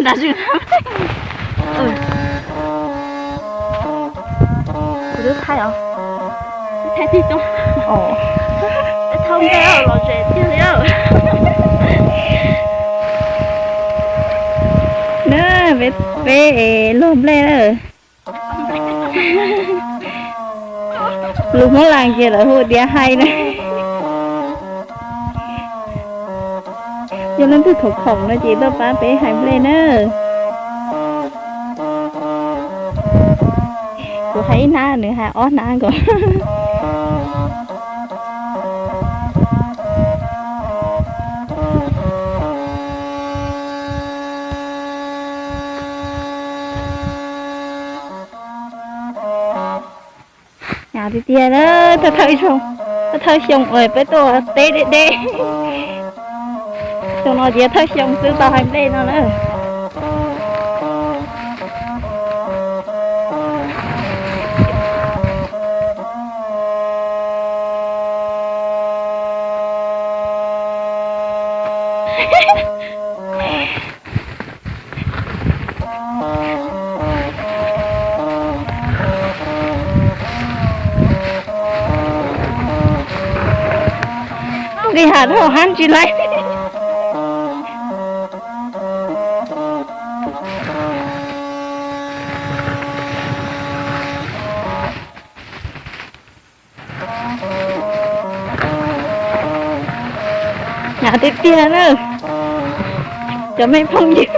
Nram zwm. Kuv twb thaij os. Thaij tib tug. Thauj nplej los ze tiag li. Na, peb, peb luag nplej na. Lus Hmoob Las ces lawv hu diav hais na. Yog leej twg khoom khoom no ces tuaj pab peb hais nplej na. Kuv hais ib hnab nws hais ob hnab nkaus. Hnyav tiag tiag na, thawj thawj xyoo, thawj thawj xyoo uas peb tuaj teb deb deb. Xyoo no ces thawj xyoo xwb tau hais nplej no na. Li has dhau hab ntsis lawm. Hnyav tiag tiag na, cov me phooj ywg.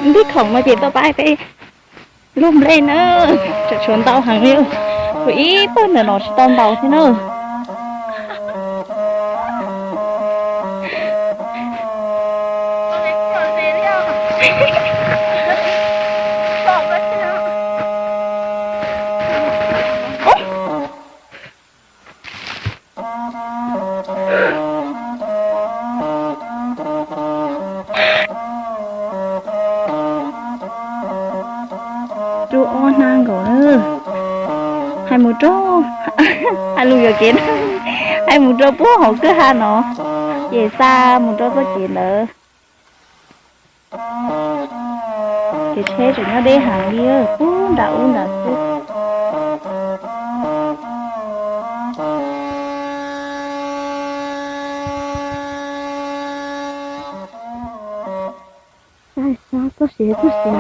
Ntij khoom no ces tuaj pab peb luag nplej na, tseem tshuav ntau heev li. Kuv ib pawg ntawm no tsis tau ntaus thiab na. Rub ob hnab nkaus na. Hais mus rau, hais lus yuam kev na, hais mus rau puag hauv kwj ha no, ces xa mus rau txoj kev ntawd. Kev tsheb tseem nyob deb heev li, puag nram ub nram xwb. Txoj siav, txoj siav.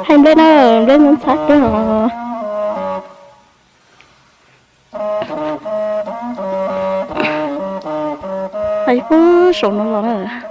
Hais nplej na, nplej ntxhab kawg os. Hais puag saum no los na.